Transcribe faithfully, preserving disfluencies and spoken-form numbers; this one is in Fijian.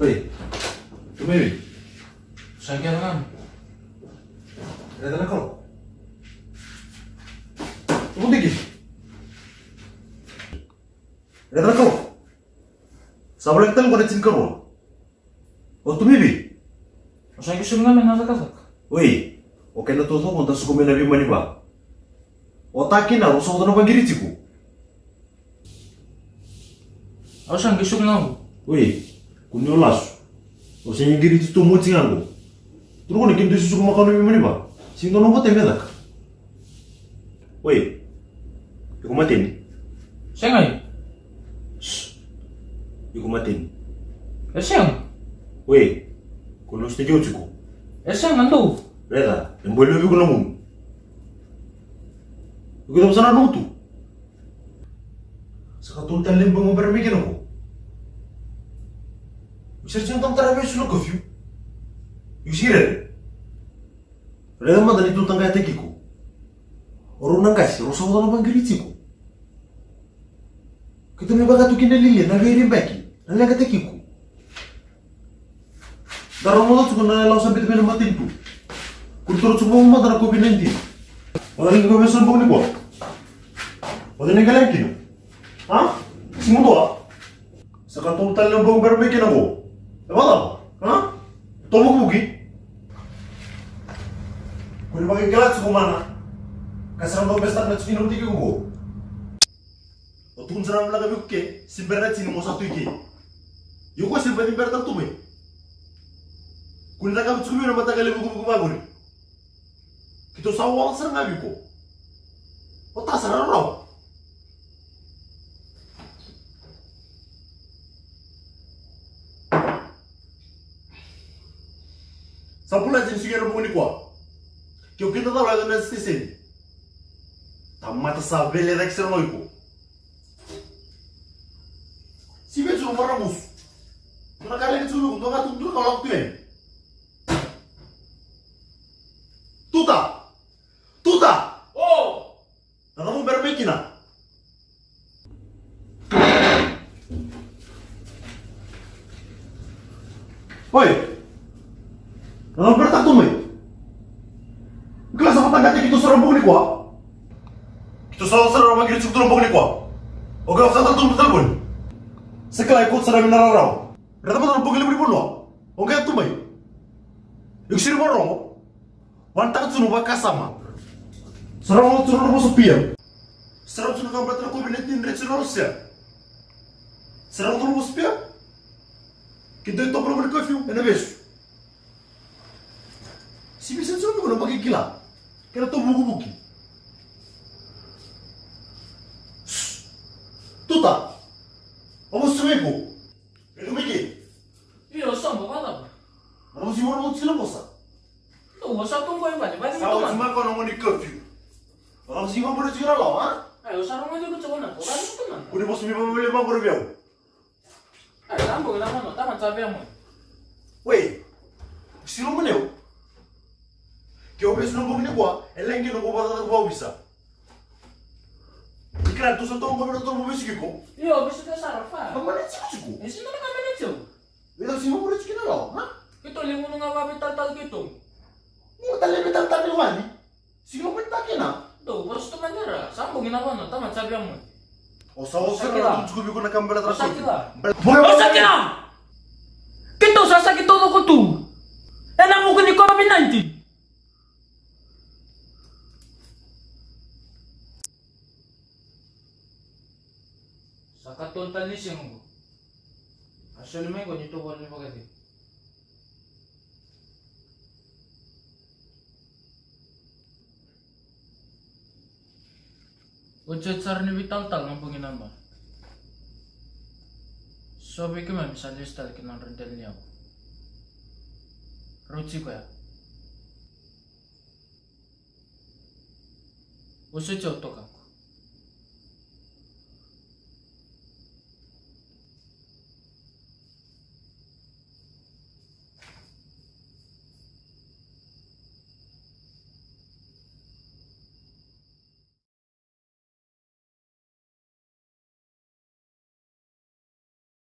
Oi, tu mai vei? Sa kena ka. Reta na kalo. Tuku tiki. Reta na kalo. Sa voleka tale qo na tinikarua. O tu mai vei? O sa qai suka ga mai na cakacaka. Oi, o kena taucoko da suka mai na veimaliva. O ta kina, o sa ota na vaqiri tiko. Au sa qai suka ga qo. Oi, kua ni o lasu. Au sa qai qiri tiko mo tiko ga qo. Turu qo na kemudou susuka makawa na veimaliva. Sega ni dua na noqu time me caka. Oi, iko mateni? Sega. Shh. Iko mateni? E sega. Oi, ko losi tiko tiko. E sega dou. Reta, e boi levu iko na gunu. Iko tau sana na utu. Sa katolu tale na bogi mo bera mai kina qo. Iko sega ni tara vesu na curfew. Iko sega ni rere. Raica mada ni tou taqayataki iko. O rau na qase, rau sa ota na vaqiri tiko. Keitou mai vaka tu kina lialia, na veiribaki, na leqataki iko. Da rogoca tiko na lawa sa biuta mai na matanitu. Kua ni toro tiko vakamatata na COVID nineteen. O cei na qai vesu na bogi nikua? O cei na qai lagi kina? A? Sega dua. Sa katolu tale na bogi bera mai kina qo. E vakacava? A? Tou vukivuki. Kua ni vakaikila tiko mana. Ka sega dua vesu tale na tiko kina uti kei iko qo. O tukuna sara vinaka vei iko ke, se bera na tini mo sa tu i ke. Io ko se bera ni bera tale tu mai. Kua ni cakava tiko vei iko na mataqali vukivuki vaqori. Keitou sa wawa sara ga vei iko. O ta sara rawa. Sa bula tini siga na bogi nikua. Ke o kidacala ena siteseni. Tamata sa vele cake sara ga o iko. Sivi tu na maramusu. Dua na ka levu tu, dua ka tu, dua ka lako tu yani. Tuta! Tuta! O! Na cava o bera mai kina? Oi! Na cava o bera tu mai? Kila sa vata ga keitou sara bogi nikua. Keitou sara sara vaqiri tiko tu na bogi nikua. O kila sa tu na talevoni. Sa kila iko sara mai na rarawa. Raica mada na bogi levu ni vanua. O qai tu mai. Iko siri vakarorogo. Vanataka tu na vakasama. Sa rawa tu na vosa pia. Sa rawa tu na ka baleta na COVID nineteen regional share. Sa rawa tu na vosa pia. Keitou toka na vale curfew ena vesu. Sivi sa tu na vaka kila. Kena tou vukivuki. Shh. Tuta. Vamos tu mai ko. Iko mai ke. Io, sa mo vacava? Vamos tu mai ko. Dou, o sa tu qo e vale, vale. Sa oti mada na gauna ni curfew. O sa sega ni vakabauta tiko na lawa, a? Ai, o sa rogoca tiko na lawa, vale, tu mada. Kua ni vosa mai vale, vale, vale, vale. Ai, sa bogi na vanua, tama sa via mai. Wei, sega ni o maneu. Ke o vesu na bogi nikua, e lagi na noqu vakacaca vakaovisa. Ni kila tu sa toka qo me ratou mo vesu kiko. Io, vesu tu sara fa. Ka mani tiko tiko. E sega ni ka mani tiko. Vei cau sega ni vakabauta tiko na lawa, a? Keitou lai gunu ga vakaveitalatala keitou. Gunu tale veitalatala ni wali. Sega ni vakabauta kina. Dou, vosa tu mada ra. Sa bogi na vanua, tama sa via mai. O sa osa ra tu tiko vei iko na ka baleta na COVID. O sa kila. Bale- O sa kila! Keitou sa saki taucoko tu ena vuku ni COVID nineteen. Sa katolu tale ni siga qo. A soli mai qo ni tovolea ni vakacegu. Otioti sara ni veitalatala na bogi naba. So vei keimami sa lesu tale ki na nodra dela ni yavu. Rauti koya. Vosoti au toka qo.